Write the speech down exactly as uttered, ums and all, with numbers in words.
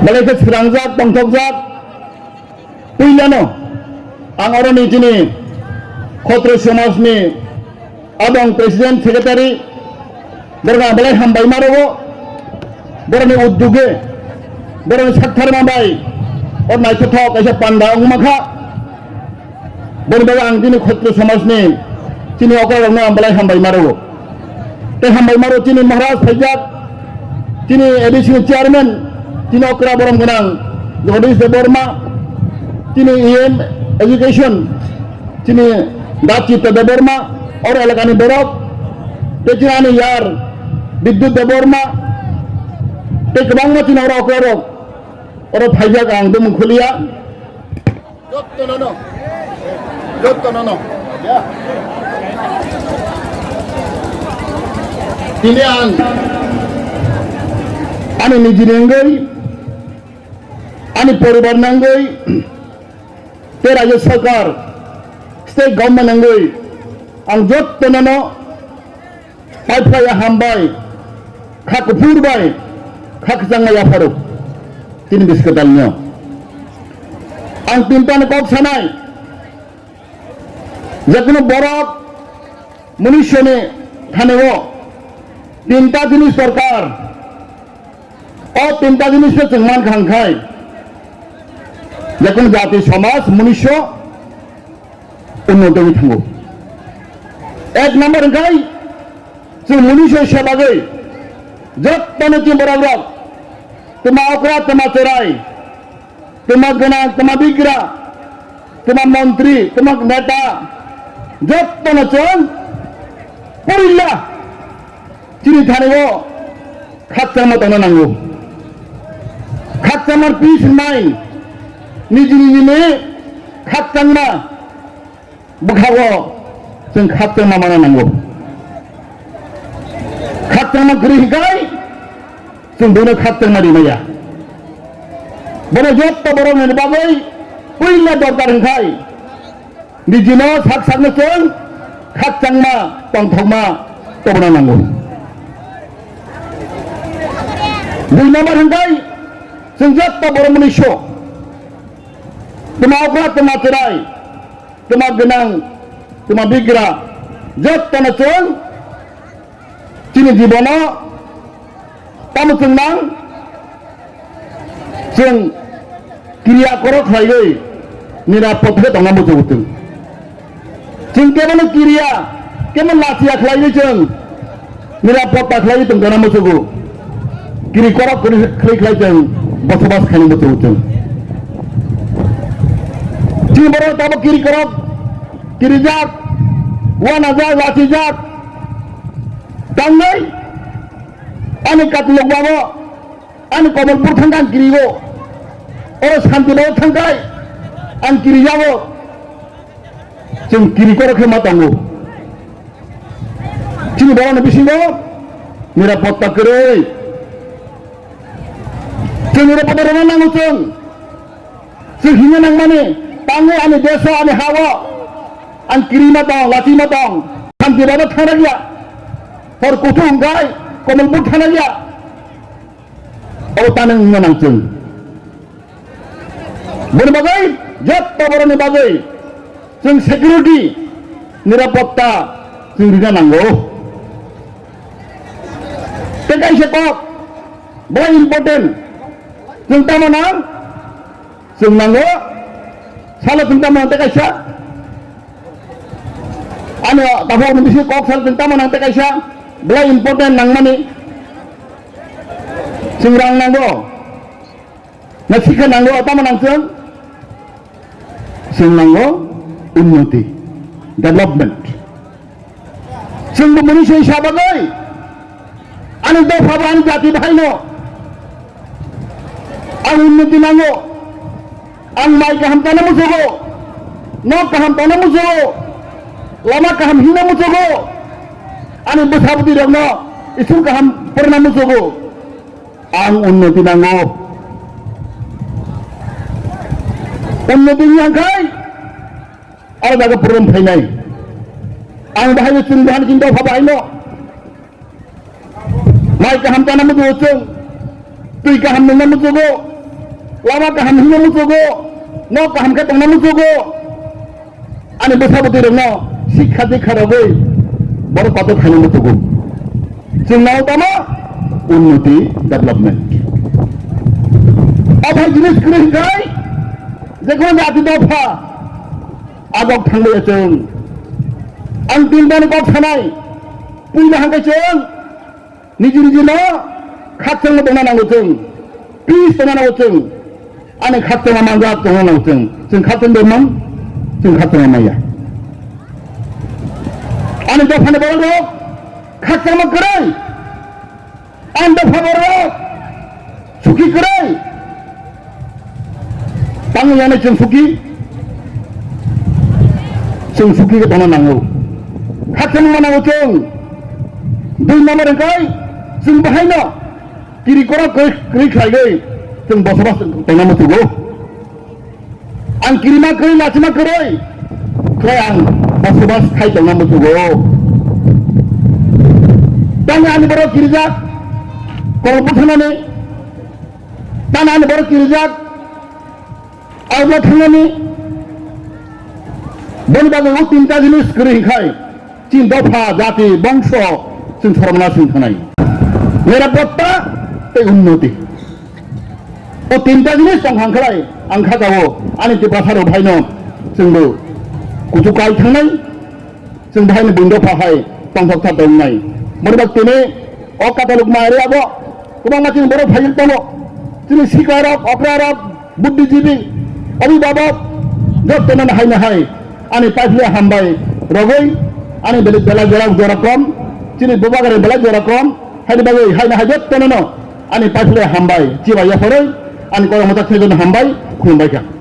Belai khe srangjak, tongthokjak. Puilano ang oroni chini Khotro somajni abang president secretary borokno ang belai hambai ma rwo. Borokni udduge, borokni saktharma bai o naithothok kaisa panda wngma kha. Boni bagwi ang chini Khotro somajni chini okrarokno ang belai hambai ma rwo. Tei hambai ma rwo chini Maharaj phaijak, chini A D C ni chairman, chini okra borom gwnang Jagadish Debbarma, chini E M education, chini Dachita Debbarma, oro elakani borok, tei chini ani yar Bidyut Debbarma, tei kwbangma chini oro okrarok oro phaijak ang bumung khuliya. Jottono no. Jottono no. Ya. Tini ang ani nijini wngwi, ani poribar nangwi, tei rajya sarkar, state government wngwi, ang jottono no Pai phlai ya hambai, kha kuphur bai, kha kwchangma yapharo. Tini bwswk dalnyo. Ang tintani kok sanai, jekunu borok, munishoni thani o tinta jinis dorkar. O tinta jinis no chwng man kha hwnkhai, jekunu jati, somaj, munisho unnoti wngwi thango. Ek number hwnkhai chwng munisho se bagwi jottoni chini borok rok, twma okra, twma chwrai, twma gwnang, twma bigra, twma montri, twma neta, jottono chwng puila chini thani o khakchangma tongna nango. Khakchangma peace and mind, niji nijini khakchangma bwkhago chwng khakchangma mana nango. Khakchangma kwrwi hwnkhe chwng bono khakchangma rimaya. Bono jotto borokni bagwi puila dorkar hwnkhai nijino sak sakno chwng khakchangma tongthokma tobona nango. Dui number hwnkhai chwng jotto borok munisho, twma okra, twma chwrai, twma gwnang, twma bigra, jottono chwng chini jibono tamo chwng nang, chwng kiriya korok khlaiwi nirapot khe tongna muchungo chwng. Chwng kebono kiriya, kebo lachiya khlaiwi chwng nirapot ta khlaiwi tongna muchungo. Kiri korok khlai khlai chwng bosobas khaina muchungo chwng. Chini borok tamo kiri korok, kirijak, uanajak, lachijak, tangwi ani katlok bago, ani Komolpur thangkha ang kirigo, oro Shanti bago thangkhai ang kirijago, chwng kiri korok khe ma tongo. Chini borokni bisingo nirapotta kwrwi. Chwng nirapotta rwna nango chwng. Chwng himna nangmani, tangwi ani deso, ani ha-o ang kirima tong, lachima tong. Shanti bago thangrakya. Hor kuthu hwnkhai Komolpur thangrakya. Obo tani wngna nang chwng. Boni bagwi jotto borokni bagwi chwng security, nirapotta chwng rina nango. Tei kaisa kok, bo important, chwng tamo nang? Chwng nango, salo chwng tamo nang tei kaisa? Ani takhukni bisingo kok salo chwng tamo nang tei kaisa? Belai important nangmani? Chwng rang nango. Na sikha nango, tamo nang chwng? Chwng nango unnoti, development. Chwngbo muni soi sa bagwi ani dopha bo ani jati bahaino ang unnoti nango. Ang mai kaham tana muchugo, nok kaham tana muchugo, lama kaham hina muchugo, ani bwsa bwtwi rokno school kaham porna muchugo. Ang unnoti nango. Unnoti wngya khai aro jaga problem phainai. Ang bahai chwng bahai chwng dopha bahaino. Mai kaham tana muchugo chwng. Twi kaham nungna muchugo. Lama kaham himna muchugo, nok kaham khe tongna muchugo. Ani bwsa bwtwi rokno sikha dikha rogwi borok kotor khaina muchugo. Chwng nao tamo unnoti, development. Othai jinis kwrwi hwnkhe jekono jati dopha agok thangbai chwng. Ang tin bani kok sanai, puila hwnkhe chwng niji niji no khakchangma tongna nango chwng, peace tongna nango chwng, ani khakchangma manjak tongna nango chwng, chwng khakchang bai man, chwng khakchangma maya. Ani dophani borok rok khakchangma kwrwi, ani dopha borok rok suki kwrwi. Tamo yani chwng suki, chwng suki khe tongna nango. Khakchangma nango chwng. Dui number hwnkhe chwng bahaino kiri kora kwrwi, kwrwi khlaiwi chwng bosobas tongna muchugo. Ang kirima kwrwi, lachima kwrwi khlai ang bosobas khai tongna muchugo. Tamo ani borok kirijak, kol bwthanani, tamo ani borok kirijak, Aibla thangnani boni bagwi o tinta jinis kwrwi hwnkhai chini dopha, jati, bongso chwng soromna swng thangnai. Nirapotta tei unnoti. O tinta jinis tong hangkhlai ang kha jao ani Tiprasa rok phaino chwngbo kuchuk kai thangnai. Chwng bahai ni buino pha hai tongthok thap tongnai. Moriba tini o kataluk mai re abo kwbangma chini borok phailik tongo. Chini sikarok, okrarok, buddhijibi, abhibhabok, jottono hai na hai ani paiphle hambai rogwi ani bele belai jora jora kom, chini bubagare belai jora kom, haini bagwi hai na hai jottono ani paiphle hambai chibai yaphoroi ani kormo tak hambai khulumbai kha.